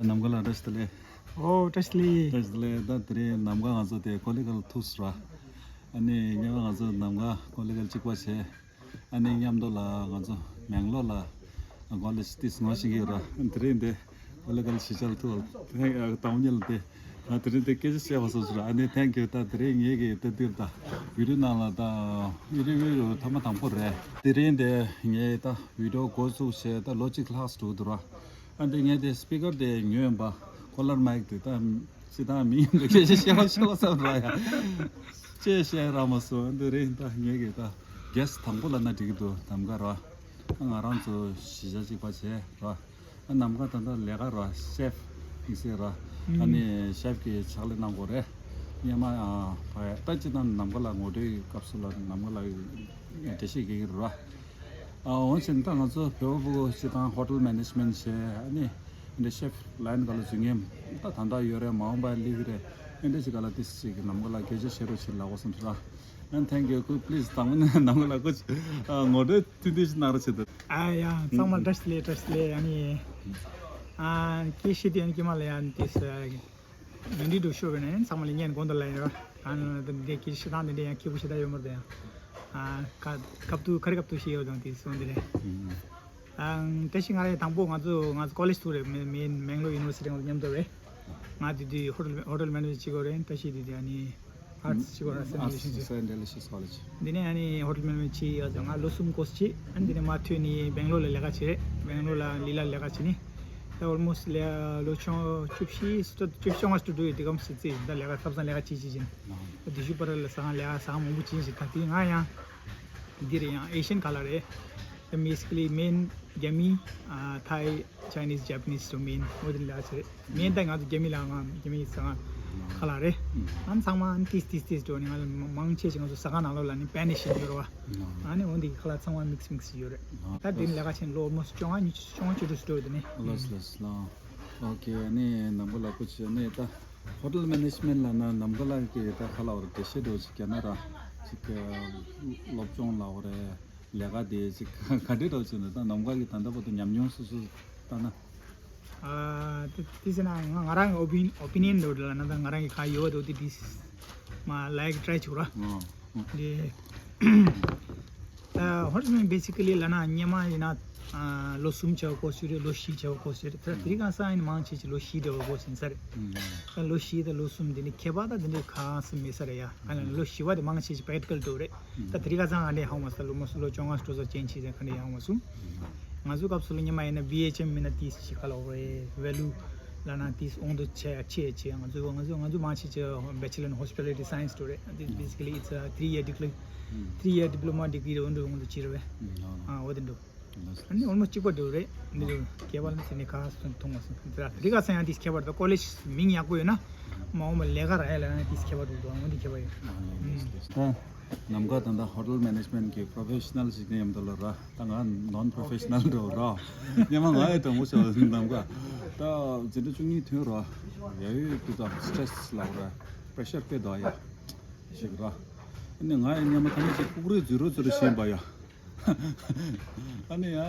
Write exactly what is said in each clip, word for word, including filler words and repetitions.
ནམ་མཁའ་ལགས་བཀྲ་ཤིས་བདེ་ལེགས། ཨོ་བཀྲ་ཤིས་བདེ་ལེགས། བཀྲ་ཤིས་བདེ་ལེགས། ད་དེ་རིང་ནམ་མཁའ་ང་ཚོ་དེ་ཀོ་ལི་གལ་ཐུག་སོང་ར། ཨ་ནི་སྔོན་མ་ང་ཚོ་ནམ་མཁའ་ཀོ་ལི་གལ་གཅིག་པ་བྱས། ཨ་ནི་མཉམ་དུ་ལ་ང་ཚོ་མེང་ལོར་ལ་ཀོ་ལེཇ་ཏིས་ངོ་ཤེས་ཀྱི་ཡོད་ར། དེ་རིང་དེ་ཀོ་ལི་གལ་གཞིས་ཆགས་ཐུག་དང་པོ་ཉིད་ལ་དེ་ང་དེ་རིང་དེ་སྐད་ཆ་བཤད་པ་སོགས་སོ་ར། ཨ་ནི་ཐེང་ཀིའུ། ད་དེ་རིང་ངེད་ཀྱི་ད་འདིར་ད་བི་ཌི་ཡོ་ནང་ལ་ད་ཨིན་ཊར་བིའུ་ཐེངས་མ་དང་པོ་རེད། དེ་རིང་དེ་ངས་ད་བི་ཌི་ཡོ་འགོ་བཙུགས་བྱས་ད་ལོ་གཅིག་ལྷག་འགྲོ་འདུག་ར། ཨ་འདི་ངས་དེ་སི་པི་ཀར་དེ་ཉོས་ཡིན་པ། ཀོ་ལར་མའིག་དེ་ད་སྤྱིར་བཏང་མི་ཡིན་པའི་སྐད་ཆ་བཤད་པ་བཤད་པ་བསམ་ར་ཡ། ཅེས་བཤད་རག་མ་སོང་། འདི་རིང་ད་ངེད་ཀྱི་ད་གེ་སི་ཊི་དང་པོ་ལབ་ན་འགྲིག་གི་འདུག་ནམ་མཁའ་ར། ང་རང་ཚོ་གཞིས་ཆགས་གཅིག་པ་བྱས་ར། ཨ་ནམ་མཁའ་ད་ལྟ་ལས་ཀ་ར་ཤེཕ་ཡིན་ཟེར་ར། ཨ་ནི་ཤེཕ་གི་ཕྱག་ལས་གནང་དགོས་རེད། སྔོན་མ་ཨ་ཕ་ཡ་ད་སྤྱིར་བཏང་ནམ་མཁའ་ལ་ངོ་སྤྲོད་སྐབས་སུ་ལ་ནམ་མཁའ་ལ་འགྲེལ་བཤད་རྒྱག་གི་རེད་ར། ཨ་འོན་ཀྱང་ད་ང་ཚོ་བོད་པ་ཕྲུ་གུ་སྤྱིར་བཏང་ཧོ་ཊེལ་མེ་ནེཇ་མེན་ཊི་བྱས། ཨ་ནི་འདི་ཤེཕ་ལའིན་སྒང་ལ་འཛུལ་མཁན་ད་ད་ལྟ་ཡོད་རེད། མ་འོངས་པ་སླེབས་ཀྱི་རེད། ཨ་འདི་ཞིག་སྒང་ལ་ཏིས་ཅིག་གི་ནམ་མཁའ་ལ་སྐད་ཆ་བཤད་རོགས་བྱེད་ལབ་དགོས་བསམ་སོང་ར། ཨ་ཐེང་ཀིའུ། ཀུ་པི་ལི་ཛི་དང་པོ་ནས་ནམ་མཁའ་ལ་ཀུ་ཅི་ཨ་ངོ་སྤྲོད་ཐུང་ཐུང་ཞིག་གནང་རོགས་བྱེད་དང་། ཨ་ཡ་ཚང་མ་བཀྲ་ཤིས་བདེ་ལེགས། བཀྲ་ཤིས་བདེ་ལེགས། ཨ་ནི་ཨ་སྐད་ཆ་དེ་ཨ་ནི་ཀྱེ་མ་ལ་ཡ་ཏིས་ཨ། ཡིན་འདྲི་འདུག་ཤོར་བས་ནས་ཚང་མ་ལ་སྙན་དགོངས་དག་ལ་ཡོད། ཨ་ནི་འདི་སྐད་ཆ་བཤད་སྟངས་འདི་འདྲ་ཡང་སྐྱིད་པོ་ཞེ་དྲག་ཡོད་མ་རེད་ཡང་། ཨ་ཀ་ཀབ་ཏུ་ཁ་རི་ཀབ་ཏུ་ཞིག་ཡོད་དང་དེ་སོང་འདི་རེད། ཨ་ད་ཤི་ང་རེ་དང་པོ་ང་ཚོ་ང་ཚོ་ཀོ་ལེཇ་ཐུག་རེད། མེ་མེ་མེང་ལོར་ཡུ་ནི་ཝར་སི་ཊི་ང་ཚོ་མཉམ་དུ་རེད། ང་དེ་དུས་ཧོ་ཊེལ་ཧོ་ཊེལ་མེ་ནེ་ཇི་བྱེད་དགོས་རེད། ད་ཤི་དེ་དུས་ཨ་ནི་ཨར་ཊི་བྱེད་དགོས་རེད། སེན་ཊར་ཨར་ཊི་རི་ལེ་ཤན་ཤིབ་སེན་ཊར་རི་ལེ་ཤན་ཤིབ་ཀོ་ལེཇ། འདི་ནས་ཨ་ནི་ཧོ་ཊེལ་མེ་ནེ་ཇི་བྱེད་ཡ་ང་ལོ་གསུམ་ཀོར་སི་བྱས། ཨ་ནི་འདི་ནས་མར་ཐོན་ནས་མེང་ལོར་ལ་ལས་ཀ་བྱས། མེང་ལོར་ལ་ལི་ལ་ལས་ཀ་བྱས་ནས། ད་ཨོལ་མོ་སི་ལས་ལོ་ཆུང་བཅུ་བཞི་བཅུ་བཅོ་ལྔ་ཞིག་འགྲོ་ཡོད་དེ་གམ་སྲིད་རྩེ་ད་ལས་ཀ་ཐབ་ཚང་ལས་ཀ་བྱེད་བྱེད་བཞིན། ད་དེ་ཤུ་པར་ལ་ཟ་ཁང་ལས་ཀ་ཟ་ཁང་མང་པོ་བྱེད་བཞིན། ད་དེ་ང་ཡང་འདི་རེད་ཡང་ཨེ་ཤན་ཁ་ལག་རེད། ད་basically main རྒྱ་མི་ཐའི་ཆའི་ནིས་ཇ་པ་ནིས་ཏུ་མེན་འོ་དེ་ལས་ཀ་བྱེད་རེད། མེན་ད་ང་ཚོ་རྒྱ་མི་ལ་ང་རྒྱ་མི་ཟ་ཁང་ཁ་ལག་རེད། ཨ་ནི་ཚང་མ་ཨ་ནི་ཏིས་ཏིས་ཏིས་འགྲོ་ནས་ང་ཚོ་མང་ཆེ་ཞིག་ང་ཚོ་ཟ་ཁང་ནང་ལོགས་ལ་ནི་པེ་ནི་ཤིན་ཡོད་རེད་བ། ཨ་ནི་འོ་འདི་ཁ་ལག་ཚང་མ་མིག་སི་མིག་སི་ཡོད་རེད། ད་དེ་ནི་ལས་ཀ་བྱས་ནས་ལོ་ཨོལ་མོ་སི་བཅོ་ལྔ་ཉི་ཤུ་བཅོ་ལྔ་བཅུ་དྲུག་ཙམ་འགྲོ་རེད་དེ་ནི། ལགས་ལགས་ལགས། ཨོ་ཁེ། ཨ་ནི་ནམ་མཁའ་ལགས་སྐུ་མཁྱེན། ཨ་ནི་ད་ཧོ་ཊེལ་མེ་ནེཇ་མེན་ཊི་ལབ་ན་ནམ་མཁའ་ལགས་ཀྱི་ད་ཁ་ལག་བར་འགྲེལ་བཤད་འདྲ་བོ་ཅིག་རྒྱག་ན་ར། ཅིག་སློབ་སྦྱོང་ལབ་དགོས་རེད། ལས་ཀ་དེ་ཅིག་ག་འདྲ་འདྲ་བོ་ཅིག་ནས་ད་ནམ་མཁའ་གི་ད་ལྟ་བར་དུ་ཉམས་མྱོང་སོ་སོ་ལྟ་ན། ཨ་དེ་དེ་ཟེར་ན་ང་ང་རང་གི་ཨོ་པི་ཨོ་པི་ནི་ཡན་འདྲ་བོ་ལབ་ན་ད་ང་རང་གི་ག་ཡོད་པ་འདྲ་བོ་དེ་དེ་མ་ལབ་ཀྱི་ཊ་རའི་བྱེད་དགོས་ར། ཨོ། དེ། ད་ཧོ་ཊེལ་མེན་ཊི་བེ་སི་ཀ་ལི་ལབ་ན་སྔོན་མ་ཡིན་ན་ཨ་ལོ་གསུམ་བྱས་པ་ཀོར་སི་རེད། ལོ་བཞི་བྱས་པ་ཀོར་སི་རེད། ད་དེ་རིང་ཁ་སང་ཡིན་ན་མང་ཆེ་ཆེ་ལོ་བཞི་འདྲ་བོ་ཀོར་སི་ཡིན་ས་རེད། ད་ལོ་བཞི་དང་ལོ་གསུམ་དེ་ནི་ཁྱད་པར་ད་དེ་འདྲའི་གང་སུ་མེད་ས་རེད་ཡ། ཨ་ལོ་བཞི་པ་དེ་མང་ཆེ་ཆེ་པེ་རེག་ཊི་ཀལ་འདྲ་བོ་རེད། ད་དེ་རིང་ཁ་སང་ང་འདྲ་ཧ་གོ་མ་སོང་། ལོ་མ་སུ་ལོ་བཅོ་ལྔ་འགྲོ་ས་ཅན་ཆེ་ས་ག་འདྲ་ཧ་གོ་མ་སོང་། ང་ཚོ་སྐབས་སུ་ལ་སྔོན་མ་ཡིན་ན་བི་ཨེཆ་ཨེམ་མིན་ན་ཏིས་ཅིག་ཁ་ལག་རེད། ཝེ་ལུ་ལབ་ན་ཏིས་ཨོང་དུ་ཆེ་ཆེ་ཆེ། ང་ཚོ་ང་ཚོ་ང་ཚོ་མང་ཆེ་ཆེ་Bachelor in Hospitality Science འདྲ་བོ་རེད། This basically it's a three year diploma three year diploma degree འདྲ་བོ་ང་ཚོ་བྱེད་རེད་བས། ཨ་འོ་དེ་འདྲ་བོ། ཨ་ནི་ཨོལ་མོ་སི་གཅིག་པ་འདྲ་བོ་རེད། འདི་འདྲ་བོ་ཁྱད་པར་ལ་ཟེར་ནས་ཁ་སང་མཐོང་མ་སོང་། དེ་ར་དེ་ག་ས་ཡང་ཏིས་ཁྱད་པར་འདུག་ཀོ་ལེཇ་མིང་ཡག་པོ་ཡོད་ན་མ་འོངས་པ་ལས་ཀ་རག་ཡ་ལ་ཡང་ཏིས་ཁྱད་པར་འདུག་འོ་འདི་ཁྱད་པར་ཡོད། ད་ནམ་མཁའ་ད་ལྟ་ཧོ་ཊེལ་མེ་ནེཇ་མེན་ཊི་གི་པོ་རོ་ཕེ་ཤི་ནལ་ཞིག་ནས་ཡིན་འདུག་ལ་ར། ད་ང་ནོན་པོ་རོ་ཕེ་ཤི་ནལ་འདྲ་བོ་ར། སྔོན་མ་ང་ཡི་དྲང་པོ་ཤོད་ནམ་མཁའ་ད་འཛིན་གྲྭ་བཅུ་གཉིས་ཐོན་ར། ཡ་ཡོད་དུས་ད་སི་ཊེ་རེ་སི་ལབ་ར། པེ་རེ་ཤར་དཔེ་འདུག་ཡ་ཞིག་ར། ཨ་ནི་ང་ཡི་སྔོན་མ་ད་ནི་ཅིག་ཕྲུ་གུ་རེ་འཛུལ་རོགས་འཛུལ་རོགས་བྱེད་པ་ཡ། ཨ་ནི་ཡ་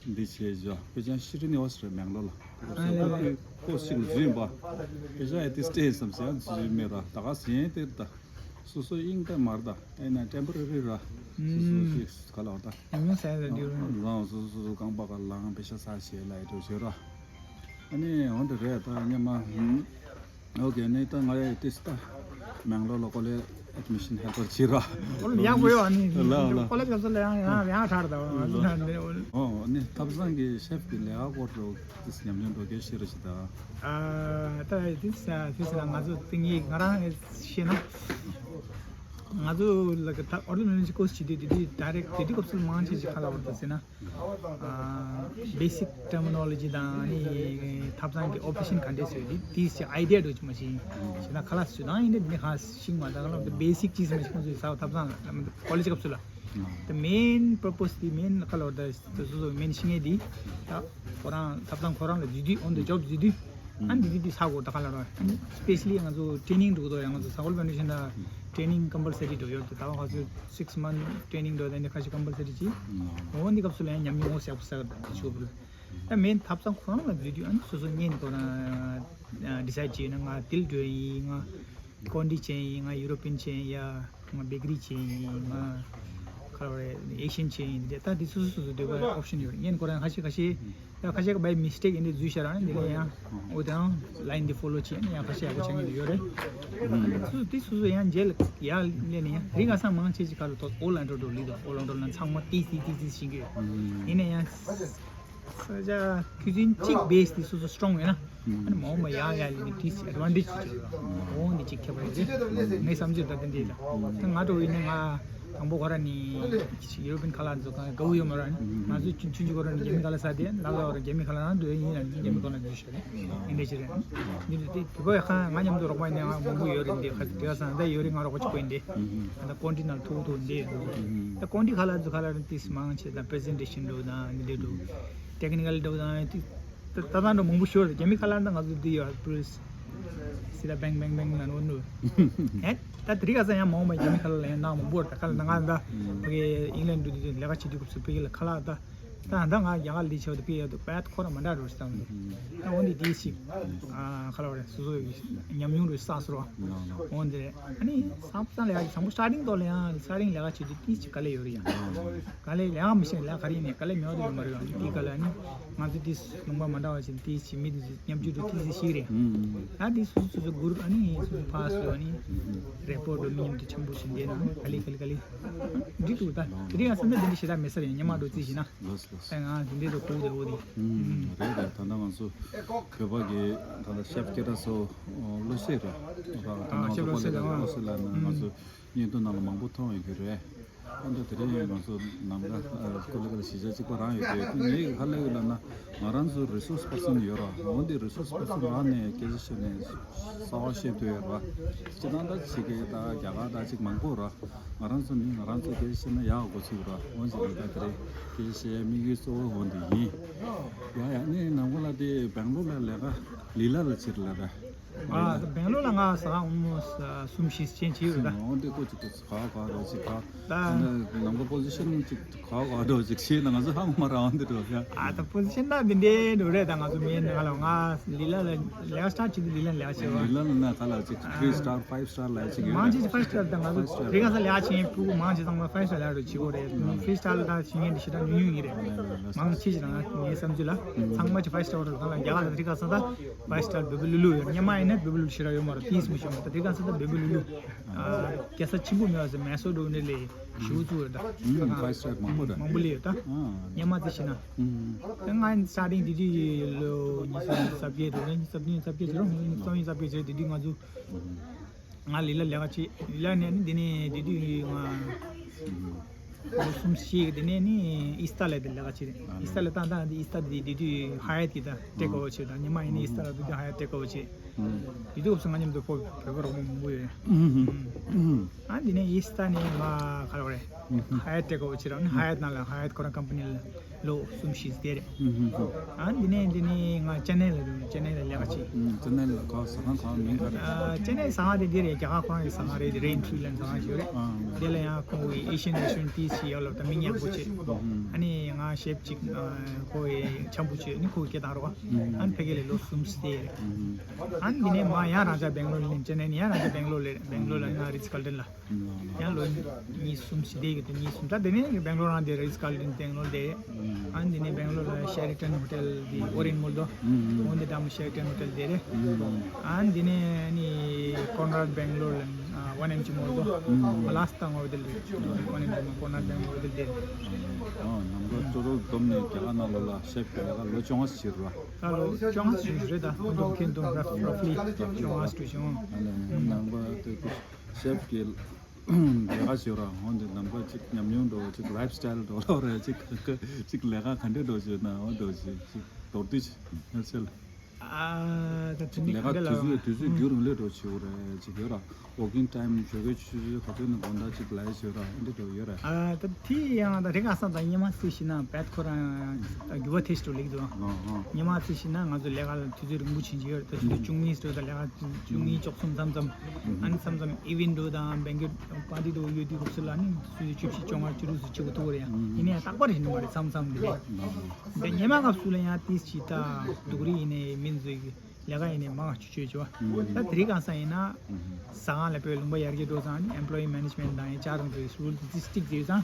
འདི་བྱས་བཞག་དཔེ་ཆ་ཤི་རི་ནི་ཝ་སི་རེད་མེང་ལོར་ལ། ཨ་ནི་ཀོ་ཤིག་ལ་འཛུལ་ཡིན་པ། དཔེ་ཆ་ཡ་དེ་སྟེ་བསམ་སེ་ཡ་འཛུལ་མེད་ར། ད་ག་ཟེ་ཡན་དེར་ད། སོ་སོ་དབྱིངས་ད་མར་ད་ཨེ་ན་ཊེམ་པོ་ར་རི་ར། སོ་སོ་ཨུམ་ཞིག་ག་ལ་བ་ད། ཡང་ཡང་ཟེར་ཡ་ད་འདི་རུ། རང་སོ་སོ་སོ་སོ་རྐང་པ་ག་ལངས་དཔེ་ཆ་ས་བྱས་ལ་ཡ་འགྲོ་བྱོས་ར། ཨ་ནི་འོ་འདི་རེད་ད་སྔོན་མ། ཨོ་ཁེ། ནི་ད་ང་ཡ་ཏིས་ད་མེང་ལོར་ལ་ཀོ་ལེཇ་ཨེ་ཌི་མི་ཤན་ཧེལ་པར་བྱེད་ར། ཨོ་ལ་ཡག་པོ་ཡོད། ཨ་ནི་ལ་ལ་ཀོ་ལེཇ་སྐབས་སུ་ལ་ཡང་ཡང་ཡང་ཧྲར་ད་ང་ཚོ་ན་འདི་ཨོ་ལ། ཨོ་ནི་ཐབ་ཚང་གི་ཤེཕ་གི་ལས་ཀ་སྐོར་རོ་ཏིས་ཉམས་མྱོང་འགྲོ་གལ་ཤེས་ར་ཞིག་ད། ཨ་ད་ཏིས་ཏིས་ལ་ང་ཚོ་ཏིང་ཡིག་ང་རང་ཤེས་ན་ང་ཚོ་ལ་གི་ད་ཨོ་ལ་མེ་ནེ་ཇི་ཀོར་སི་བྱེད་དུས་དེ་དུས་ཌའི་རེག་ཊི་དེ་དུས་སྐབས་སུ་མང་ཆེ་ཞིག་ག་ལ་བར་དུ་ཟེར་ན། ཨ་བེ་སིག་ཊར་མི་ནོ་ལོ་ཇི་དང་ནི་ཐབ་ཚང་གི་ཨོ་པ་རེ་ཤན་ག་འདྲས་ཟེར་དེ་དེའི་ཨའི་ཌི་ཡ་འགྲོ་གི་མ་ཤེས། ཤེས་ན་ཁ་ལག་སུ་དང་ཡིན་ནའི་དེ་ནི་ཧ་ཤིང་མ་ད་ག་ལ་དེ་བེ་སིག་ཅིག་ཟེར་མ་ཤེས། ཁོང་ཚོའི་ས་ཐབ་ཚང་ལ་ཀོ་ལེཇ་སྐབས་སུ་ལ། དེ་མེན་པར་པོས་དེ་མེན་ཁ་ལོ་ད་སོ་སོ་མེན་ཤེས་ངེས་དེ་ད་ཁོ་རང་ཐབ་ཚང་ཁོ་རང་ལ་བསྡུས་དུས་ཨོན་ད་ཇོབ་བསྡུས་དུས་ཨ་འདི་དུས་དེ་ས་གོ་ད་ག་ལ་རོ། སི་པེ་ཤ་ལི་ང་ཚོ་ཊེ་ནིང་འགྲོ་གི་འདུག་ཡ། ང་ཚོ་ས་གོལ་ཕའོན་ཌེ་ཤན་ད་ཊེ་ནིང་ཀམ་པལ་སེ་རི་འགྲོ་ཡོད་དེ། ད་ང་ཚོ་six month training འགྲོ་དེ་འདི་ཁ་ཤས་ཀམ་པལ་སེ་རི་ཅི། འོ་འདི་སྐབས་སུ་ལ་ཡང་ཉམས་མྱོང་ངོ་ཤེས་པོ་ས་ག་ད་ཆོག་གི་རེད། ད་མེན་ཐབ་ཚང་ཁོ་རང་ལ་འཛུལ་དུས་ཨ་ནི་སོ་སོ་བརྙན་ཁོ་རང་ཌི་སའིཌ་བྱས་ན་ང་དིལ་འགྲོ་ཡིན། ང་ཀོན་ཊི་ཅན་ཡིན། ང་ཡུ་རོ་པིན་ཅན་ཡ། ང་བེ་ཀ་རི་ཅན་ཡིན། ང་ཁ་རེ་ཨེ་ཤན་ཅན་ཡིན། དེ་ད་དེ་སོ་སོ་སོ་སོ་འདོད་པ་ཨོབ་ཤན་ཡོད་རེད། བརྙན་ཁོ་རང་ཁ་ཤས་ཁ་ཤས་ད་ཁ་ཤས་ཀ་བའི་མི་སི་ཊེག་ཡིན་དེ་འཛུལ་ཤ་རང་འདི་ལ་ཡང་འོ་དེའང་ལ་ཡིན་དེ་ཕོ་ལོ་བྱས་ན་ཡང་ཁ་ཤས་ཡག་པོ་ཆགས་ཀྱི་ཡོད་རེད། སོ་སོ་དེ་སོ་སོ་ཡང་རྗེས་ལ་ཡར་སླེབས་ནས་ཡང་རིག་ག་སང་མང་ཆེ་ཅིག་ཁ་ལ་ཐོག་ཨོ་ལན་ཌོ་འགྲོ་ལི་དང་ཨོ་ལན་ཌོ་ལ་ཚང་མ་ཏིས་ཏིས་ཏིས་ཏིས་ཤིང་གི་ཡིན་ན་ཡང་ས་ཆ་ཁུ་ཚུན་གཅིག་བེ་སི་དེ་སོ་སོ་སི་ཊོང་ཡོད་ན་ཨ་ནི་མ་འོངས་པ་ཡང་ཡར་སླེབས་ནས་ཏིས་ཨེ་ཌི་ཝན་ཊེཇ་ཅིག་ཡོད་རེད། འོང་འདི་ཅིག་ཁྱད་པར་ཡོད་རེད། ངའི་བསམ་ཚུལ་ད་དེ་འདྲ་ཡིན་ད། ད་ང་འགྲོ་ཡིན་ན་ང་དང་པོ་ཁོ་ར་ནི་ཡུ་རོ་པིན་ཁ་ལག་འཛུགས་གང་དགའ་བོ་ཡོད་མ་ར་ནི་ང་ཚོ་ཆུང་ཆུང་ཆུང་ཁོ་ར་ནི་རྒྱ་མི་ཁ་ལག་ཟ་དེ་ལག་ལ་བ་ར་རྒྱ་མི་ཁ་ལག་ན་འདོད་ཡིན་ན་རྒྱ་མི་ཁོ་ན་འདོད་ཤོད་རེད། འདི་འདྲ་ཞིག་རེད། འདི་འདྲ་དེ་དུས་བ་ཡ་ཁ་ང་མཉམ་དུ་རོགས་པ་ཡིན་ན་ང་མང་པོ་ཡོད་རེད། འདི་ཁ་དེ་ག་སང་ད་ཡོད་རེད། ང་རོགས་པ་གཅིག་པོ་ཡིན་ཏེ་ད་ཀོན་ཊི་ནང་ཐུག་ཐུག་འདི་ད་ཀོན་ཊི་ཁ་ལག་འཛུགས་ཁ་ལག་ར་ཏིས་མང་ཆེ་ད་པི་རི་ཟེན་ཊེ་ཤན་འགྲོ་ད་འདི་འདྲ་འགྲོ་ཊེག་ནི་ཀལ་འགྲོ་ད་ཏི། ད་ད་ལྟ་འགྲོ་མང་པོ་ཤོར་རྒྱ་མི་ཁ་ལག་ད་ང་ཚོ་འདི་ཡོད་པུ་རིས་སི་ད་བེང་བེང་བེང་ན་འོ་ནུ། ཨེ་ད་དེ་རིང་ཁ་སང་ཡང་མང་པོ་རྒྱ་མི་ཁ་ལག་ལ་ཡང་གནང་མང་པོ་རེད། ད་ཁ་ལག་ད་ང་ད་ཕ་གི་ཨིང་ལན་འགྲོ་དུས་ལས་ཀ་བྱེད་དུས་སྐབས་སུ་ཕ་གི་ལ་ཁ་ལག་ད་ད་ད་ང་རྒྱ་གར་ལ་འདི་བྱས་པ་དུ་ཕ་གི་ཡོད་དུ་པད་ཁོ་ར་མ་འདྲ་རུ་སྟངས་དུ་ད་འོ་འདི་དེ་ཞིག་ཁ་ལག་རེད། སོ་སོ་ཉམས་མྱོང་རུ་བསགས་སོ་ར། འོ་འདི་རེད། ཨ་ནི་སང་ཕོད་ལས་ཀ་བྱེད་དང་པོ་སི་ཊར་ཊིང་ཐོག་ལ་ཡང་སི་ཊར་ཊིང་ལས་ཀ་བྱེད་དུས་དེ་ཞིག་དཀའ་ལས་ཡོད་རེད་ཡ། ག་ལེ་ལས་ཀ་མི་ཤེས་ལས་ཀ་རིག་ནས་ག་ལེ་མེད་པ་དེ་ཡོད་མ་རེད། ཨ་ནི་དེའི་སྐབས་ལ་ནི་ང་ཚོ་དེ་ལུང་པ་མ་འདྲ་བ་ཞིག་དེ་ཞིག་མི་དེ་ཚོ་མཉམ་སྤྱོད་དུ་དེ་ཞིག་ཞིག་རེད། ད་དེ་སོ་སོ་སོ་སོ་གུ་རུབ་ཨ་ནི་སོ་སོ་ཕར་སོ་ཨ་ནི་རེ་པོར་འགྲོ་མི་མཉམ་དུ་འཆམ་པོ་ཞིག་འདས་ན་ག་ལེ་ག་ལེ་ག་ལེ་འགྲིག་འདུག་ད་དེ་རིང་ང་བསམ་ན་དེ་འདྲ་ཞེ་དྲག་མེད་ས་རེད། ཉི་མ་འགྲོ་རྩིས་བྱས་ན་ལོས་ལོས། ཨ་ང་དེ་འདྲའི་འགྲོ་ཕོག་དེ་འོ་དེ། རེད་རེད། ད་ལྟ་ང་ཚོ་བོད་པ་གི་ད་ལྟ་ཤེབ་སྐད་གྲགས་སོ་ལོ་ཤེས་རེད། ད་ལྟ་ང་ཚོ་ཤེབ་ལོ་ཤེས་ལ་ལོ་ཤེས་ལ་ང་ཚོ་བརྙན་ཐུང་ནང་ལ་མང་པོ་མཐོང་ཡོད་ཀྱི་རེད། ཨ་ནི་དེ་རིང་ང་ཚོ་ནམ་མཁའ་ཀོ་ལི་ཀ་ལ་གཞིས་ཆགས་གཅིག་པ་རང་ཡོད་དུས་ངས་ག་ལབ་ཡོད་ལབ་ན་ང་རང་ཚོ་རི་སོར་སི་པར་སན་ཡོད་ར། འོན་ཏེ་རི་སོར་སི་པར་སན་རང་ནས་སྐད་ཆ་བཤད་ནས་གསར་བ་བཤད་ཐུབ་ཡོད་ར། སྤྱི་བཏང་ད་ཕྱི་རྒྱལ་ད་རྒྱ་གར་ད་ཅིག་མང་པོ་ར། ང་རང་ཚོ་མི་ང་རང་ཚོ་སྐད་ཆ་བཤད་ན་ཡག་གོ་ཚིག་ར། འོན་ཀྱང་ད་དེ་རིང་སྐད་ཆ་བཤད་ཡ་དམིགས་ཡུལ་གཙོ་བོ་འོན་ཏེ་ཡིན། ཡ་ཡ་ནས་ནམ་མཁའ་ལ་དེ་སྦེང་ལོར་ལ་ལས་ཀ་ལི་ལ་ལ་ཕྱིར་ལ་ར། ཨ་ད་སྦེང་ལོར་ལ་ང་ཟ་ཁང་ཨུ་མོ་གསུམ་བཞི་ཅན་བྱས་ཡོད་ད། འོན་ཏེ་ཀོ་ཅིག་ཏུ་ག་ག་རོ་ཅིག་ག་ད་ནམ་ག་པོ་ཟི་ཤན་ཅིག་ག་ག་རོ་ཅིག་བྱས་ན་ང་ཚོ་ཧང་མ་ར་འོན་ཏེ་འགྲོ་ཡ། ཨ་ད་པོ་ཟི་ཤན་ད་འདི་འདྲའི་འགྲོ་རེད། ད་ང་ཚོ་མེད་ན་ང་ལ་ང་ལི་ལ་ལ་ལས་ཀ་སི་ཊར་ཊི་བྱེད་དུས་ལི་ལ་ལས་ཀ་བྱེད་ལི་ལ་ལ་ན་ག་ལ་ཅིག་ཐི་རི་སི་ཊར་ཕའིབ་སི་ཊར་ལ་ཅིག་ཡོད་མང་ཆེ་ཕའིབ་སི་ཊར་ད་ང་ཚོ་ཕའིབ་སི་ཊར་རེ་ག་ས་ལས་ཀ་བྱེད་མཁན་ཕྲུ་གུ་མང་ཆེ་ཚང་མ་ཕའིབ་སི་ཊར་ལས་ཀ་རུ་བྱེད་དགོས་རེད། ཕའིབ་སི་ཊར་ལ་ད་བྱེད་མཁན་འདི་ཞེ་དྲག་ཉུང་ཉུང་ཡིན་རེད། མང་ཆེ་ཞིག་ད་ང་ངའི་བསམ་ཚུལ་ལ་ཚང་མ་ཅིག་ཕའིབ་སི་ཊར་ཧོ་ཊེལ་གང་ལ་རྒྱ་གར་ལ་ད་རེ་ག་ས་ད། ཕའིབ་སི་ཊར་བེ་བེ་ལུ་ལུ་ཡོད། སྔོན་མ་ཡིན་ན་བེ་བེ་ལུ་ལུ་ཞེ་དྲག་ཡོད་མ་རེད། ཏིས་མི་ཤོང་ད་དེ་ག་ས་ད་བེ་བེ་ལུ་ལུ་ཨ་རྒྱལ་ས་ཆེན་པོ་མེད་པ་ཟེར་མེ་སོ་འགྲོ་ནས་ལས་ཞུ་ཚུལ་ཡོད་ད། ཕའིབ་སི་ཊར་མང་པོ་རེད། མང་པོ་ལས་ཡོད་ད། སྔོན་མ་དེ་ཤི་ན་ད་ང་སི་ཊར་ཊིང་དེ་དུས་ལོ་ཉི་ཤུ་རྩ་བརྒྱད་རེད། ཉི་ཤུ་རྩ་བརྒྱད་རྩ་བརྒྱད་རེད། ཉི་ཤུ་རྩ་བརྒྱད་རྩ་བརྒྱད་རེད། དེ་དུས་ང་ཚོ་ང་ལི་ལ་ལས་ཀ་བྱེད། ལི་ལ་ནས་ནི་དེ་ནས་དེ་དུས་ང་ལོ་གསུམ་བཞི་གི་དེ་ནས་ནི་ཨི་སི་ཏ་ལ་དེ་ལས་ཀ་བྱེད། ཨི་སི་ཏ་ལ་བཏང་བཏང་དེ་ཨི་སི་ཏ་དེ་དེ་དུས་ཧ་ཡ་ཏི་ད་ཊེག་ཨོ་བར་བྱེད། ད་ཉི་མ་ཡིན་ནི་ཨི་སི་ཏ་ལ་དེ་དུས་ཧ་ཡ་ཊེག་ཨོ་བར་བྱེད། དེ་དུས་སྐབས་སུ་ང་མཉམ་དུ་ཕོ་བོད་པ་རོགས་པ་མང་པོ་ཡོད། ཨ་དེ་ནས་ཨི་སི་ཏ་ནས་ང་ག་རེ་རེད། ཧ་ཡ་ཊེག་ཨོ་བར་བྱེད་ར། ནི་ཧ་ཡ་ཏི་ནང་ལ་ཧ་ཡ་ཏི་ཁོ་རང་ཀམ་པ་ནི་ལ་ལོ་གསུམ་བཞི་ཙམ་རེད། ཨ་འདི་ནས་འདི་ནས་ང་ཅེན་ནའི་ལ་འདུག་ཅེན་ནའི་ལ་ལས་ཀ་བྱེད། ཅེན་ནའི་ལ་ག་ཟ་ཁང་ག་མིང་ག་རེད། ཨ་ཅེན་ནའི་ཟ་ཁང་དེ་འདི་རེད། རྒྱ་གར་ཁོ་རང་གི་ཟ་ཁང་རེད། དེ་རེད་ཨིན་ཊི་རི་ལན་ཟ་ཁང་ཞིག་རེད། དེ་ལ་ཡང་ཁོ་གི་ཨེ་ཤི་ཡན་རེ་སི་ཊོ་རན་ཊི་ཏི་སི་ཡོད་ལབ་ད་མིང་ཡག་པོ་བྱེད། ཨ་ནི་ང་ཤེབ་ཅིག་ཁོ་གི་འཆམ་པོ་བྱེད། ཨ་ནི་ཁོ་གི་སྐད་བཏང་རོགས། ཨ་ནི་ཕ་གི་ལ་ལོ་གསུམ་ཙམ་རེད། ཨ་ནི་འདི་ནས་མ་ཡང་རང་ཅག་སྦེང་ལོར་ལ་ཅེན་ནའི་ནས་ཡང་རང་ཅག་སྦེང་ལོར་ལ་རེད། སྦེང་ལོར་ལ་ང་རིཊ་ཀར་ལི་ཊོན་ལ། ཡང་ལོ་གཉིས་གསུམ་ཞིག་བསྡད་ཡོད་དེ། གཉིས་གསུམ་ད་དེ་ནས་སྦེང་ལོར་རང་དེ་རིཊ་ཀར་ལི་ཊོན་སྦེང་ལོར་དེ། ཨ་ནི་དེ་ནས་སྦེང་ལོར་ལ་ཤེ་རི་ཊོན་ཧོ་ཊེལ་དེ་ཨོ་རི་ཡེན་ཊི་མོལ་དོ། འོན་ཏེ་ད་མ་ཤེ་རི་ཊོན་ཧོ་ཊེལ་དེ་རེད། ཨ་ནི་དེ་ནས་ནི་ཀོན་རཱཌ་སྦེང་ལོར་ལ་ཝན་ཨེམ་ཇི་མོལ་དོ། ལ་སི་ཊི་ང་འོ་དེ་ལ་ཝན་ཨེམ་ཇི་མོལ་ཀོན་རཱཌ་སྦེང་ལོར་དེ་ལ། ཨ་ནམ་ག་ཅོ་རོ་བསྡོམས་ནས་རྒྱ་གར་ནང་ལོགས་ལ་ཤེབ་རྒྱག་ལ་ལོ་བཅོ་ལྔ་ཞིག་རེད་བ། ད་ལོ་བཅོ་ལྔ་ཞིག་རེད། ད་བསྡོམས་ཁྱོན་བསྡོམས་ར་ར་ཕ་ལི་བཅོ་ལྔ་ཞིག་བྱུང་། ཨ་ནི་ནམ་ག་དེ་ཤེབ་ཀྱི་ལས་ཀ་བྱེད་ར། འོན་ཏེ་ནམ་མཁའ་གཅིག་ཉམས་མྱོང་འགྲོ་གཅིག་ལའིབ་སི་ཊལ་འགྲོ་ར་གཅིག་གཅིག་ལས་ཀ་ག་འདྲས་འགྲོ་བྱེད་ན་འོ་འགྲོ་བྱེད་གཅིག་མདོར་བསྡུས་ཅིག་ཧ་ཆེ་ལ། ཨ་ད་དེ་ནི་ལས་ཀ་ག་འདྲ་དུས་ལབ་ཚོད་དུས་ཚོད་རྒྱུན་རིང་ལས་འགྲོ་བྱེད་དགོས་རེད་ཅིག་ཡོད་ར། Working time ཞོགས་ཀའི་ཆུ་ཚོད་ག་ཚོད་ནས་དགོང་དག་ཅིག་ལ་ཡི་བྱེད་ར་འདི་འགྲོ་ཡོད་ར། ཨ་ད་དེ་ཡང་ད་རེ་ག་སང་ད་ཉི་མ་རྩིས་ཤིག་ན་བད་ཁོ་རང་འགྱུར་བ་ཐེ་ཞིག་འགྲོ་ལེགས་འདུག་ཨ་ཨ། ཉི་མ་རྩིས་ཤིག་ན་ང་ཚོ་ལས་ཀ་ལ་དུས་ཚོད་རིང་པོ་ཕྱིན་གྱི་ཡོད་རེད། ད་ཆུ་ཚོད་བཅུ་གཉིས་འགྲོ་ད་ལས་ཀ་བཅུ་གཉིས་བཅུ་གསུམ་མཚམས་མཚམས་ཨ་ནི་མཚམས་མཚམས་ཨི་ཝེན་འགྲོ་དང་བེང་ཀེ་པར་ཊི་འགྲོ་ཡོད་དུས་སྐབས་སུ་ལ་ནི་སུ་ཡོད་བཅུ་བཞི་བཅོ་ལྔ་བཅུ་དྲུག་སུ་བྱེད་དགོས་ཐུག་རེད། ཡང་ཡིན་ནའི་རྟག་པར་ཡིན་ནི་མ་རེད། མཚམས་མཚམས་འདི་རེད། འདི་ཉི་མ་སྐབས་སུ་ལ་ཡང་ཏིས་ཅི་ད་སྡུག་རི་ཡིན་ནའི་མིན་ཟོས་ཀྱི་ལས་ཀ་ཡིན་ནའི་མང་ཆུ་ཆུ་ཆུ་བ། ད་དེ་རིང་གང་ས་ཡིན་ན་ཟ་ཁང་ལ་པའི་ལུང་པ་ཡར་རྒྱས་འགྲོ་ཙང་ནི་employee management དང་ཡང་ཅག་རང་ཚོའི་སུ་ལོ་ཏིས་ཏིག་བྱས་ཙང་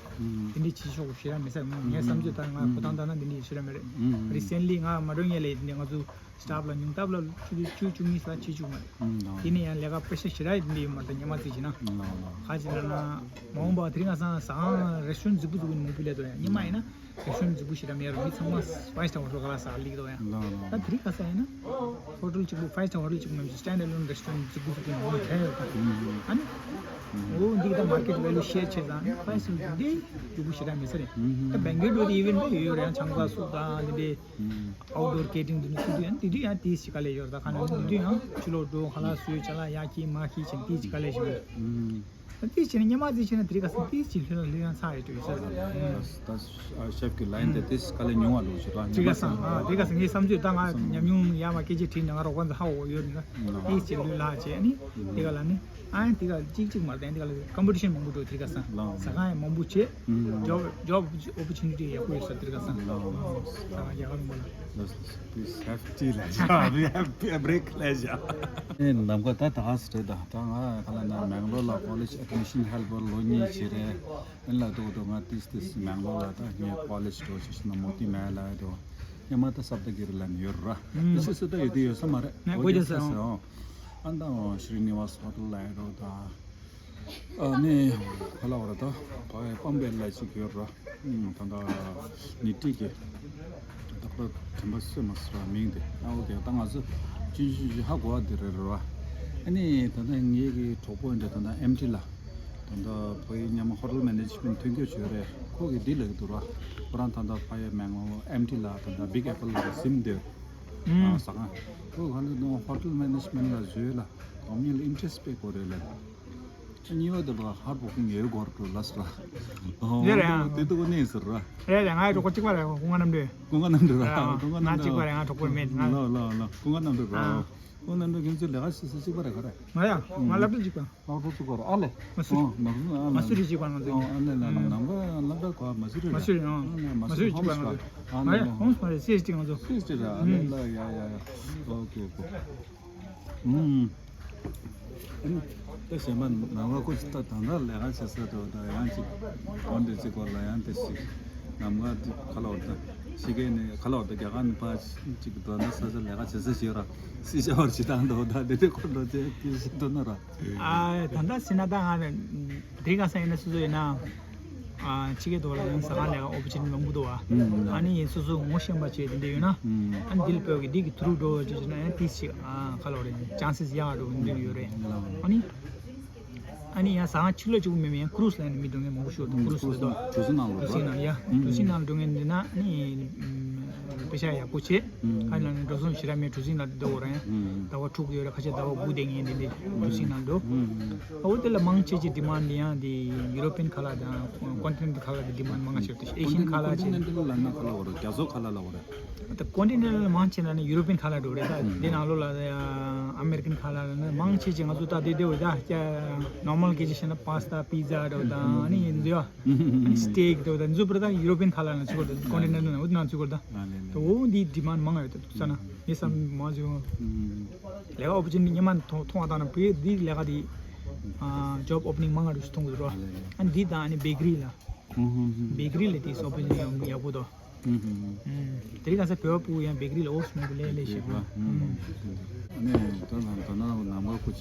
དེ་འདྲའི་ཆེ་ཤོག་ཞེ་དྲག་མི་ཟེར། ངའི་བསམ་ཚོད་ལྟར་ང་ཁོ་ཐང་ལྟ་ན་དེ་འདྲའི་ཞེ་དྲག་མི་རེད། Recently ང་མ་འགྲོ་ངེས་ལས་དེ་འདྲའི་ང་ཚོ་སི་ཊབ་ལ་ཉུང་མཐའ་ལ་ཆུ་ཚོད་བཅུ་བཅུ་གཉིས་ཙམ་བྱེད་བཅུག་མ་རེད། དེ་ནས་ཡང་ལས་ཀ་པེ་ཤ་ཞེ་དྲག་ཡིན་འདི་ཡོད་མ་རེད། ཉི་མ་རྩིས་བྱས་ན་ཁ་ཅིག་ལ་ན་མ་འོངས་པ་དེ་རིང་ཁ་སང་ཟ་ཁང་རེ་སི་ཊོ་རན་ཊི་རྫིག་པོ་རྫིག་པོ་མང་པོ་སླེབས་འདུག་ཡང་ཉི་མ་ཡིན་ན་རེ་སི་ཊོ་རན་ཊི་རྫིག་པོ་ཞེ་དྲག་མེད་རུང་མི་ཚང་མ་ཕའིབ་སི་ཊར་ཧོ་ཊེལ་ག་ལ་ཟ་ག་སླེབས་འདུག་ཡང་ད་དེ་རིང་ཁ་སང་ཡིན་ན་ཧོ་ཊེལ་གཅིག་པུ་ཕའིབ་སི་ཊར་ཧོ་ཊེལ་གཅིག་པུ་མིན་ཅི་stand alone restaurant རྫིག་པོ་རྫིག་པོ་མང་པོ་ཐལ་ཡོད་ད། ཨ་ནི་འོ་འདི་གི་ད་མར་ཀེཊ་ཝེ་ལུ་ཤེར་བྱས་ཙང་ཕའིབ་སི་ཊར་འདི་རྫིག་པོ་ཞེ་དྲག་མེད་ས་རེད། ད་བེང་ཀེ་ཊི་འགྲོ་དེ་ཨི་ཝེན་ཊི་འདྲ་ཡོད་ཡོད་རེད། ཡང་ཆང་ས་སུབ་དང་འདི་འདྲའི། Outdoor catering དེ་འདྲ་སུ་དུས་ཡང་དེ་དུས་ཡང་དེ་ཞིག་དཀའ་ལས་ཡོད་རེད། ད་ག་ནང་དེ་དུས་ཡང་ཕྱི་ལོགས་འགྲོ་ཁ་ལག་བཟོས་ཅ་ལག་ཡག་གི་མ་གི་བྱས་དེ་ཞིག་དཀའ་ལས་ཞིག་རེད། ད་དེ་བྱས་ན་ཉི་མ་དེ་བྱས་ན་དེ་རིང་ཁ་སང་དེ་ཞིག་ལྷོད་ལྷོད་ཡང་ཚར་ཡོད་དུས་ཟེར། ད་ཤེཕ་གི་ལའིན་དེ་དེ་ཞིག་དཀའ་ལས་ཉུང་བ་ལོས་ཞུ་ར། དེ་ཁ་སང་ཨ་དེ་ཁ་སང་ངའི་བསམ་ཚོད་ད་ང་ཉམས་མྱོང་ཡག་མ་སྐད་ཆ་དྲིས་ན་ང་རོགས་པ་ཚོ་ཧ་གོ་ཡོད་རེད། ད་དེ་ཞིག་ལྷོད་ལྷག་བྱས་ནི་དེ་ག་ལ་ནི། ཨ་ནི་དེ་ག་གཅིག་གཅིག་མ་རེད། དེ་ག་ལ་ཀམ་པི་ཊི་ཤན་མང་པོ་འགྲོ། དེ་ག་སང་ལགས། ཟ་ཁང་ཡང་མང་པོ་བྱེད། ཨུམ། ཇོབ་ཇོབ་ཨོ་པོར་ཅུ་ནི་ཊི་ཡག་པོ་ཡོད་ས། དེ་ག་སང་ལགས། ཟ་ཁང་རྒྱ་གར་མང་པོ་ལ། Yes, yes. Please have tea ལ་ཇ། We have a break ལ་ཇ། ཨེ་ནམ་མཁའ་ད་ད་ག་སེ་རེད། ད་ད་ང་ག་ལ་ན་མེང་ལོར་ལ་ཀོ་ལེཇ་ཨེ་ཌི་མི་ཤན་ཧེལ་པར་ལོ་གཉིས་བྱས་རེད། ཨེ་ལ་དོ་དོ་ང་ཏིས་ཏིས་མེང་ལོར་ལ་ད་ངའི་ཀོ་ལེཇ་འགྲོ་ཞིག་ཤི་ན་མོ་ཏི་མེ་ལ་དོ། ཉི་མ་ད་སབ་ད་གི་རི་ལ་ནི་ཡོད་ར། ཨུམ། ཨེ་སི་སི་ད་ཡོད་དུས་ཡོད་ས་མ་རེད། ནས་གོ་རྒྱུ་ས་ཨོ། ཨ་ད་ཤྲི་ནི་ཝཱས་ཧོ་ཊེལ་ལ་ཡོད་རོ་ད། ཨ་ནི་ག་ལ་བ་ར་ད་བ་ཡ་པམ་བེ་ལ་ཅིག་ཡོད་ར། ཨུམ། ད་ད་ནི་ཏི་གི་ད་པ་དྲན་པ་སེ་མ་སི་ར་མིང་དེ། ཨ་འོ་དེ་ད་ང་ཚོ་ཅི་ཅི་ཅི་ཧ་གོ་བ་དེ་རེད་ར། ཨ་ནི་ད་ད་ངེད་ཀྱི་གྲོགས་པོ་འདྲ་ད་ད་ཨེམ་ཊི་ལ། ད་ད་བོད་ཡིག་ཉམས་ཧོ་ཊེལ་མེ་ནེ་ཇི་མེན་ཊི་མཐུན་འགྱུར་བྱོས་རེད། ཁོ་གི་འདི་ལ་གི་འདུག་ར། ཁོ་རང་ད་ད་ཕ་ཡ་མེང་ལོར་ཨེམ་ཊི་ལ་ད་ད་བིག་ཨེ་པལ་ལ་གི་སིམ་འདོད། ཨ་ཟ་ཁང་། ཁོ་ག་ལ་ནོ་ཧོ་ཊེལ་མེ་ནེ་ཇི་མེན་ཊི་ལ་བཟོས་ལ། དོམ་ཉིད་ལ་ཨིན་ཊི་རེ་སི་ཊི་དཔེ་དགོས་རེད་ལ། ཁྱེད་གཉིས་པ་དེ་ལ་ཧར་པོ་ཁུང་ཡོད་སྐོར་དུ་ལ་ཟེར་ར། ཡོད་རེད་ཨ། དེ་དུ་གོ་གནས་ཟེར་ར། རེད་རེད། ང་ཡི་གྲོགས་པོ་གཅིག་པ་རེད། ཀུན་དགའ་རྣམ་གྲོལ། ཀུན་དགའ་རྣམ་གྲོལ་ར། ཨ། ཀུན་དགའ་རྣམ་གྲོལ། ང་གཅིག་པ་རེད། ང་གྲོགས་པོ་མེད་ང་། ལོ་ལོ་ལོ། ཀུན་དགའ་རྣམ་གྲོལ་ར། ཨ། ཀུན་དགའ་རྣམ་གྲོལ་ཁྱེད་ཚོའི་ལས་ཀ་བྱེད་ས་གཅིག་པ་རེད་ག་རེ། ང་ཡ། ང་སློབ་གྲྭ་གཅིག་པ། སློབ་གྲྭ་གཅིག་པ་རེད། ཨ་ལེ། མ་སུ་རི། ཨོ་མ་སུ་རི། ཨ་མ་སུ་རི་གཅིག་པ་ང་ཚོ། ཨོ་ཨ་ལེ་ལ་ལ། ནམ་ག་སློབ་གྲྭ་ག་མ་སུ་རི་རེད། མ་སུ་རི། ཨ་ལེ་མ་སུ་རི་གཅིག་པ་ང་ཚོ། ཨ་ང་ཡ་ཧོམ་སི་ཀུལ་རེད། སི་ཨེཆ་ཊི་ང་ཚོ། སི་ཨེཆ་ཊི་རེད། ཨ་ལེ་ལ་ཡ་ཡ་ཡ། ཨོ་ཁེ་ཨོ་ཁེ། ཨུམ། ཨ་ནི་ད་གཞན་པ་ནང་ལ་ཁོ་ད་ད་ལྟ་ལས་ཀ་བྱེད་ས་དེ་ད་ཡང་ཅིག་གོ་འདྲི་ཅིག་སྐོར་ལ་ཡང་དེ་ཞིག་ནམ་མཁའ་དེ་ག་ལ་བར་ད་ཕྱི་རྒྱལ་ནས་ག་ལ་བར་ད་རྒྱ་གར་ནས་ཕར་ཅིག་ད་ལྟ་ས་ཆ་ལས་ཀ་བྱེད་ས་ཞིག་ར་སི་ཤ་བར་ཅིག་དང་ད་ད་དེ་དེ་སྐོར་ལ་དེ་དེ་ཞིག་འདུག་ན་ར། ཨ་ད་ལྟ་ཟེར་ན་ད་ང་དེ་ག་ས་ཡིན་ན་སོ་སོ་ཡིན་ན། ཨ་ཕྱི་རྒྱལ་དུ་བ་ལ་ཡང་ཟ་ཁང་ལས་ཀ་ཨོ་པོར་ཅུ་ནི་ཊི་མང་པོ་འདུག་བ། ཨ་ནི་ཡིན་སོ་སོ་ངོ་ཤེས་པ་བྱས་དེ་འདྲ་ཡོད་ན། ཨ་ནི་འདི་ལ་བོད་ཀྱི་འདི་གི་ཐུ་རུ་འགྲོ་བྱས་ན་ཡང་ཏིས་ཅིག་ཨ་ག་ལ་བ་རེད། ཅན་སེ་སི་ཡག་འགྲོ་གི་འདི་ཡོད་རེད། ཨ་ནི་ཨ་ནི་ཡང་ཟ་ཁང་ཕྱི་ལོགས་གཅིག་པུ་མེད་མེད་ཡང་ཀུ་རུ་སི་ལ་ཡང་མི་འགྲོ་མཁན་མང་པོ་ཤོར་འདུག་ཀུ་རུ་སི་ལ་འགྲོ། གྲུ་གཟིངས་ནང་ལོགས་གྲུ་གཟིངས་ནང་ཡ། གྲུ་གཟིངས་ནང་འགྲོ་མཁན་འདི་ན་ཨ་ནི་པེ་ཤ་ཡག་པོ་བྱས། ཁ་ལ་ནི་འགྲོ་སོང་ཞེ་དྲག་མེད། གྲུ་གཟིངས་ལ་འགྲོ་དགོས་རེད། ཟླ་བ་དྲུག་ཡོད་རེད། ཁ་ཤས་ཟླ་བ་དགུ་བསྡད་མཁན་འདི་འདི་གྲུ་གཟིངས་ནང་འགྲོ། ཨོ་དེ་ལ་མང་ཆེ་ཆེ་ཌི་མན་ཌི་ཡང་དེ་ཡུ་རོ་པི་ཡན་ཁ་ལག་དང་ཀོན་ཊི་ནེན་ཊལ་ཁ་ལག་གི་ཌི་མན་ཌི་མང་ཆེ་ཡོད་དེ། ཨེ་ཤི་ཡན་ཁ་ལག་ཅིག་ཀོན་ཊི་ནེན་ཊལ་ལབ་ན་ཁ་ལག་འོ་རེད། རྒྱ་མཚོ་ཁ་ལག་ལབ་འོ་རེད། ད་ཀོན་ཊི་ནེན་ཊལ་མང་ཆེ་ན་ནི་ཡུ་རོ་པི་ཡན་ཁ་ལག་འགྲོ་རེད། ད་དེ་ནང་ལོགས་ལ་ཨ་མེ་རི་ཀན་ཁ་ལག་ལ་ནི་མང་ཆེ་ཆེ་ང་ཚོ་ད་དེ་དེ་འོ་ད་ནོར་མལ་སྐད་ཆ་བཤད་ན་པཱ་སི་ཏཱ་པི་ཛ་འདྲ་བོ་དང་ཨ་ནི་ཡིན་ཟེར་བ། ཨ་ནི་སི་ཊེག་འདྲ་བོ་དང་འཛུ་པར་ད་ཡུ་རོ་པི་ཡན་ཁ་ལག་ན་ཚུད་སྐོར་ད་ཀོན་ཊི་ནེན་ཊལ་ན་འོ་དེ་ནང་ཚུད་སྐོར་ད། ད་འོ་འདི་ཌི་མན་ཌི་མང་ཡོད་ད་ས་ན་ངས་བསམ་མ་བྱུང་། ལས་ཀ་ཨོ་པོར་ཅུ་ནི་ཊི་སྔོན་མ་མཐོང་མཐོང་བ་དང་ན་བོད་འདི་ལས་ཀ་འདི་ཨ་ཇོབ་ཨོ་པ་ནིང་མང་ང་རུ་མཐོང་གི་འདུག་ར། ཨ་འདི་དང་ཨ་ནི་བེ་ཀ་རི་ལ། བེ་ཀ་རི་ལ་དེ་ཨོ་པོར་ཅུ་ནི་ཊི་ཡག་པོ་འདུག་དེ་རིང་ཁ་སང་བོད་པ་སྤུ་གུ་ཡང་བེ་ཀ་རི་ལ་ཨོ་སི་མང་པོ་ལས་ལས་ཤེས་པ། ཨ་ནི་ ད་ནང་ད་ནང་ནང་མ་ཁུ་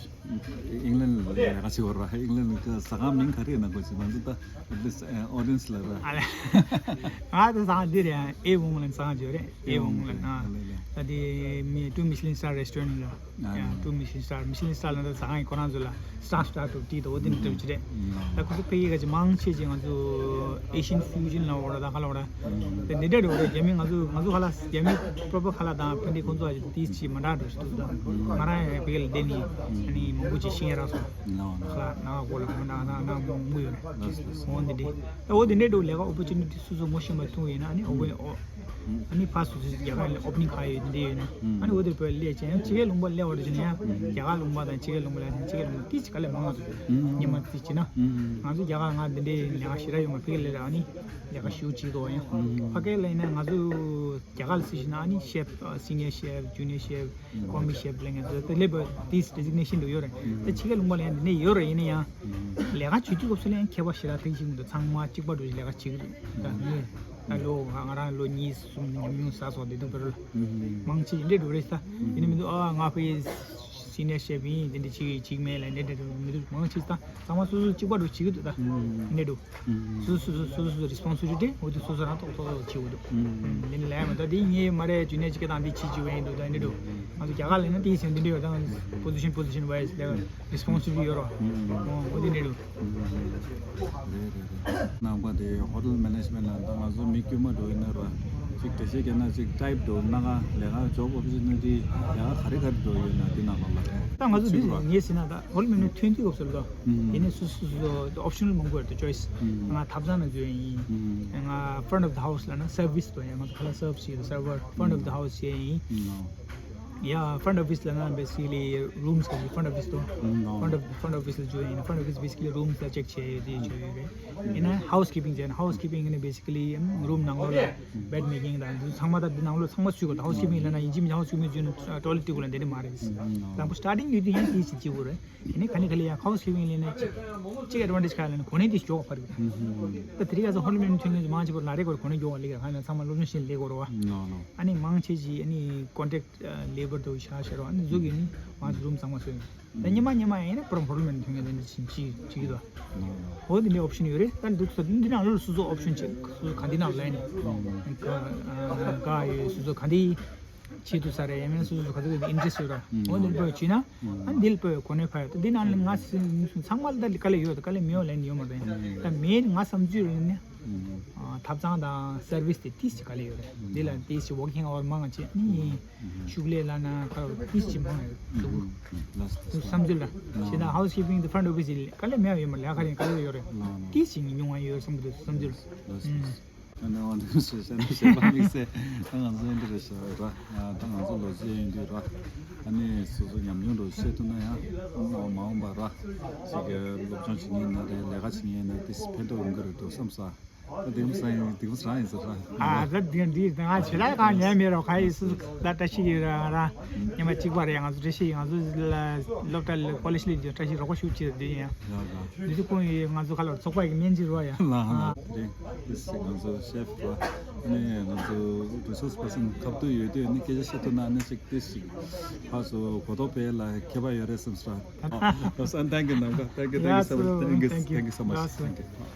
ཨིང་ལན་ལ་ལས་ཀ་བྱེད་བར་ཨིང་ལན་གྱི་ཟ་ཁང་མིང་ག་རེ་ཡིན་ན་གོ་ཞིག་ང་ཚོ་ད་ཨོ་ཌི་ཡན་སི་ལ་ར། ཨ་ལེ། ང་ད་ཟ་ཁང་འདི་རེད། ཨེ་ཝུང་ལན་ཟ་ཁང་ཅིག་ཡོད་རེད། ཨེ་ཝུང་ལན། ཨ་ད་དེ་མི་ཊུ་མི་ཤི་ལིན་སི་ཊར་རེ་སི་ཊོ་རེན་ལ། ཡ་ཊུ་མི་ཤི་ལིན་སི་ཊར། མི་ཤི་ལིན་སི་ཊར་ལ་ད་ཟ་ཁང་ཡིན། ཁོ་རང་ཚོ་ལ་སི་ཊར་སི་ཊར་ཊུ་ཊི་ད་འོ་དེ་འདྲ་ཅིག་རེད། ད་ཁོ་ཚོ་ཕ་གི་ག་ཅིག་མང་ཆེ་ཅིག་ང་ཚོ་ཨེ་ཤི་ཡན་ཕིའུ་ཞན་ལ་འོ་ར་ད་ཁ་ལ་འོ་ར། དེ་འདི་འདྲ་རེད། རྒྱ་མི་ང་ཚོ་ང་ཚོ་ཁ་ལག་རྒྱ་མི་པོ་རོ་པར་ཁ་ལག་དང་ཕན་བདེ་ཁོང་ཚོ་ཨ་ཅིག་ཏིས་ཅིག་མ་འདྲ་འགྲོ་ཞིག་འདུག་ད་ང་རང་ཡང་བེལ་བསྡད་ནི་ཨ་ནི་མང་པོ་ཅིག་ཤེས་ཡ་རག་སོང་། ཁ་ལག་ནང་སྒོ་ལ་མ་ནང་ནང་ནང་མང་པོ་ཡོད་རེད། འོ་འདི་འདྲ་འོ་འདི་འདྲ་འགྲོ་ལས་ཀ་ཨོ་པོ་ཅུ་ནི་ཊི་སོ་སོ་ངོ་ཤེས་མ་ཐུང་ཡིན་ན་ཨ་ནི་ཨོ་པོ་ཨོ་ཨ་ནི་ཕ་སོ་སོ་རྒྱ་གར་ལ་ཨོ་པ་ནིང་ཁ་ཡོད་འདི་ཡོད་ན་ཨ་ནི་འོ་དེ་བོད་སླེབས་ཅན་ཕྱི་རྒྱལ་ལུང་པ་སླེབས་བར་ཅིག་ན་ཡང་རྒྱ་གར་ལུང་པ་དང་ཕྱི་རྒྱལ་ལུང་པ་ལ་ཕྱི་རྒྱལ་ལུང་པ་ཏིས་ཅིག་དཀའ་ལས་མང་ང་ཚོ་ཉི་མ་ཏིས་ཅིག་ན་ང་ཚོ་རྒྱ་གར་ང་འདི་འདྲའི་ཉག་ཞེ་དྲག་ཡོང་བ་ཕ་གི་ལ་ར་ཨ་ནི་ལས་ཀ་ཞུ་ཅིག་དོ་ཡང་ཕ་གི་ལ་ཡིན་ན་ང་ཚོ་རྒྱ་གར་ལ་སི་ཞིག་ན་ཨ་ནི་ཤེབ་སི་ནི་ཡར་ཤེབ་ཇུ་ནི་ཡར་ཤེབ་ཀོ་མི་ཤེབ་ལ་ང་ཚོ་དེ་སླེབས་པ་ཏིས་ཌི་ཟི་གི་ནེ་ཤན་དུ་ཡོད་རེད། ད་ཕྱི་རྒྱལ་ལུང་པ་ལ་ཡང་འདི་འདྲ་ཡོད་རེད། ཡིན་ན་ཡང་ལས་ཀ་བྱེད་དུས་སྐབས་སུ་ལ་ཡང་ཁྱད་པར་ཞེ་དྲག་ཐེག་ཅིག་མི་འདུག་ཚང་མ་གཅིག་པ་འགྲོ་ལས་ཀ་བྱེད་ཀྱི་འདུག་ད་ངས་ད་ལོ་ང་ང་རང་ལོ་གཉིས་གསུམ་ཉམས་མྱོང་བསགས་སོང་། དེ་དུས་བར་ལ་མང་ཆེ་འདྲེ་འགྲོ་རེད། ད་ཡིན་ན་མི་འདུག་ཨ་ང་ཕ་ཡི་སི་ནི་ཡར་ཤེབ་ཡིན་དེ་འདྲ་བྱེད་ཀྱི་བྱེད་ཀྱི་མེད་ལ་འདྲེ་འདྲེ་འགྲོ་མི་འདུག་མང་ཆེ་ད་ཚང་མ་སོ་སོ་གཅིག་པ་འགྲོ་བྱེད་ཀྱི་འདུག་ད་འདྲེ་འགྲོ་སོ་སོ་སོ་སོ་སོ་རེ་སི་པོན་སི་བི་ལི་ཊི་འོ་དེ་སོ་སོ་རང་ཐོག་ཐོག་ཐོག་བྱེད་དགོས་འདུག་འདི་ནི་ལས་མ་ད་དེ་ངས་མ་རེད་ཇུ་ནི་ཡར་ཅིག་དང་འདི་བྱེད་ཀྱི་ཡོད་ཡིན་འདུག་ད་འདྲེ་འགྲོ་ང་ཚོ་རྒྱ་གར་ལ་ཡིན་ན་དེ་ཡིན་ཟེར་འདི་འདྲ་ཡོད་ད་པོ་ཟི་ཤན་པོ་ཟི་ཤན་ཝའི་སི་ལས་རེ་སི་པོན་སི་བི་ལི་ཊི་ཡོད་རོགས། ཨོ་འོ་དེ་འདྲ་འགྲོ། རེད་རེད་རེད། ནང་པ་དེ་ཧོ་ཊེལ་མེ་ནེ་ཇི་མེན་ཊི་ལ་ད་ང་ཚོ་མི་དཀྱུས་མ་འགྲོ་ཡིན་ན་ར་ཅིག་འགྲེལ་བཤད་བརྒྱབ་ན་ཅིག་ཊའིབ་འགྲོ་ན་ག་ལས་ཀ་ཇོབ་ཨོ་པོར་ཅུ་ནི་ཊི་ཡ་ག་རེ་ག་རེ་འགྲོ་ཡོད་ན་དེ་ནང་ལོགས་ལ་ད་ང་ཚོ་འདི་ཚིག་ར་ངས་ཟེར་ན་ད་ཧོ་ཊེལ་མེ་ནེ་ཇི་མེན་ཊི་ཐོན་དུས་སྐབས་སུ་ལ་ད་དེ་ནས་སུ་སུ་སུ་ཨོབ་ཤ་ནལ་མང་པོ་ཡོད་དུ་ཅོའི་སི། ང་ཐབ་ཚང་ནང་འཛུལ་ཡིན། ང་ཕྲོན་ཊི་ཨོཕ་ཐི་ཧའུ་སི་ལ་ན་སར་བི་སི་དོ་ཡང་ང་ཚོ་ཁ་ལག་སར་བི་སི་བྱེད་དུ་སར་ཝར་ཕྲོན་ཊི་ཨོཕ་ཐི་ཧའུ་སི་བྱེད་ཡིན། ཡ་ཕྲོན་ཊི་ཨོ་ཕི་སི་ལ་ན་བེ་སི་ཀི་ལི་རུམ་སི་ག་ཅིག་ཕྲོན་ཊི་ཨོ་ཕི་སི་དོ། ཕྲོན་ཊི་ཕྲོན་ཊི་ཨོ་ཕི་སི་ལ་འཛུལ་ཡིན། ཕྲོན་ཊི་ཨོ་ཕི་སི་བེ་སི་ཀི་ལི་རུམ་སི་ལ་ཅེག་བྱེད་ཡོད་དེ་བྱེད་ཡོད་རེད། ཡིན་ན་ཧའུ་སི་ཀིབ་པིང་བྱས་ན་ཧའུ་སི་ཀིབ་པིང་ནི་བེ་སི་ཀི་ལི་རུམ་ནང་ལོགས་ལ་བེད་མེ་ཀིང་དང་འདི་ཚང་མ་ད་འདི་ནང་ལོགས་ཚང་མ་ཚུད་དགོས། ད་ཧའུ་སི་ཀིབ་པིང་ལ་ན་ཡིན་གཅིག་མིན་ཧའུ་སི་ཀིབ་པིང་འཛུལ་ན་ཊོ་ལེ་ཊི་དེ་གུ་ལ་འདི་འདྲ་མ་རེད། དང་པོ་སི་ཊར་ཊིང་ཡོད་དུས་ཡང་དེ་ཞིག་བྱེད་དགོས་རེད། ཡིན་ནའི་ག་ནས་ག་ལ་ཡང་ཁའོ་སི་ཀིབ་པིང་ལེན་ན་གཅིག་གཅིག་ཨེ་ཌི་ཝན་ཊེ་ཇི་ག་ལ་ཡང་གོ་གནས་དེ་ཞིག་འཇོག་པ་ཕར་གི་ད་དེ་རིང་ཁ་སང་ཧོ་ཊེལ་མེ་ནེ་ཇི་མེན་ཊི་ཐོན་མཁན་ཚོ་མང་ཆེ་བར་ལ་རེ་གོ་གོ་གནས་འཇོག་པ་ལེགས་ཡ་ཁ་ན་ཚང་མ་སློབ་སྦྱོང་ཤེས་ལེགས་གོ་རོ་བ། ཨ་ནི་མང་ཆེ་ཞིག་ཨ་ནི་ཀོན་ཊེག་ལེ་བར་དུ་ཤ་ཤ་རོ་ཨ་ནི་ཟུག་གི་ནི་མང་ཆེ་རུམ་ཚང་མ་སོན་ད་ཉི་མ་ཉི་མ་ཡིན་ན་པུ་རམ་ཧོ་ཊེལ་མེ་ནེ་ཇི་ཐོན་མཁན་དེ་འདྲ་ཕྱིན་ཅི་ཅི་གི་དོ། འོ་དེ་འདྲའི་ཨོབ་ཤན་ཡོད་རེད། ད་འདུག་ས་འདི་ནང་ལོགས་སོ་སོ་ཨོབ་ཤན་ཆེ་སོ་སོ་ག་འདི་ནང་ལེན་ག་ཡོད་སོ་སོ་ག་འདི། བྱེད་ཐུབ་ས་རེད། ཡང་མིན་སོ་སོ་ག་ཚོད་ཀྱི་ཨིན་ཊི་རེ་སི་ཡོད་ར། འོ་འདི་ལ་བོད་བྱས་ན་ཨ་འདི་ལ་བོད་གོ་གནས་ཕར་ཡོད་དེ་འདི་ནང་ལ་ང་ཚང་མ་ལ་ད་དཀའ་ལས་ཡོད་དེ་དཀའ་ལས་མེད་པ་ལེན་ཡོད་མ་རེད། ད་མེད་ང་བསམ་ཚུལ་ལ་ནི་ཐབ་ཚང་དང་སར་བི་སི་དེ་ཏིས་ཀྱི་དཀའ་ལས་ཡོད་རེད། འདི་ལ་ཏིས་ཀྱི་ཝོག་ཀིང་ཨ་ཝར་མང་ང་བྱེད་ནི་ཤུགས་ལས་ལ་ན་ཁ་ལོ་ཏིས་ཀྱི་མང་ཡོད་འདུག་བསམ་ཚུལ་ལ་བྱས་ན་ཧའུ་སི་ཀིབ་པིང་དང་ཕྲོན་ཊི་ཨོ་ཕི་སི་དཀའ་ལས་མེད་པ་ཡོད་མ་རེད། ལས་ཀ་རིང་དཀའ་ལས་ཡོད་རེད། ཏིས་ཀྱི་ཉུང་བ་ཡོད་བསམ་གི་འདུག་བསམ་ཚུལ། ཨ་ནི་འོ་འདུག་ཞེས་བཤད་ན་བཤད་པ་དམིགས་བསལ་ད་ང་ཚོ་འདི་རེད་ཤག་ར། ད་ང་ཚོ་ལོ་རྒྱུས་ཡིན་དུས་ར། ཨ་ནི་སོ་སོ་ཉམས་མྱོང་འདྲ་བཤད་ཐུབ་ན་ཡང་མ་འོངས་པ་ར། ཅིག་གི་སློབ་སྦྱོང་བྱེད་མཁན་ཡིན་ན་རེད། ལས་ཀ་བྱེད་མཁན་ཡིན་ན་དེ་ཕན་ཐོགས་ཡོང་གི་རེད་འདུག་བསམ་ས། ད་དེ་གམ་ས་ཡིན་དེ་གམ་ས་རང་ཡིན་ས་ར། ཨ་ད་དེ་འདི་ང་ཆེ་ལ་གང་ཉན་མེད་རོགས་ཁ་ཡིས་སུ་ད་བཀྲ་ཤིས་ཡོད་ར་ར། ཉི་མ་གཅིག་པ་རེད། ང་ཚོ་བཀྲ་ཤིས་ང་ཚོ་ལ་སློབ་གྲྭ་ལ་ཀོ་ལེཇ་ལ་བཀྲ་ཤིས་རོགས་པ་ཞུ་ཅེས་འདི་ཡིན་ཡང་། འདི་ཚོ་ཀུན་ཡིས་ང་ཚོ་ཁ་ལོར་ཚོགས་པ་ཡི་སྨན་གཅིག་རོགས་ཡ། ལ་ལ་དེ་རིང་དེ་སྲིད་ང་ཚོ་ཤེཕ་ར་ནས་ང་ཚོ་རི་སོར་སི་པར་སན་ཁ་ཐུག་ཡོད་དུས་ནི་སྐད་ཆ་བཤད་ཐུབ་ན་ནི་ཅིག་དེ་ཞིག་ཕར་ཚུར་གོ་རྟོགས་སྤེལ་ལ་ཁྱད་པར་ཡོད་རེད་བསམ་སོང་། ཨ་ལགས་སོ། Thank you ནམ་མཁའ། Thank you, thank you so much. Thank you, thank you so much. Thank you.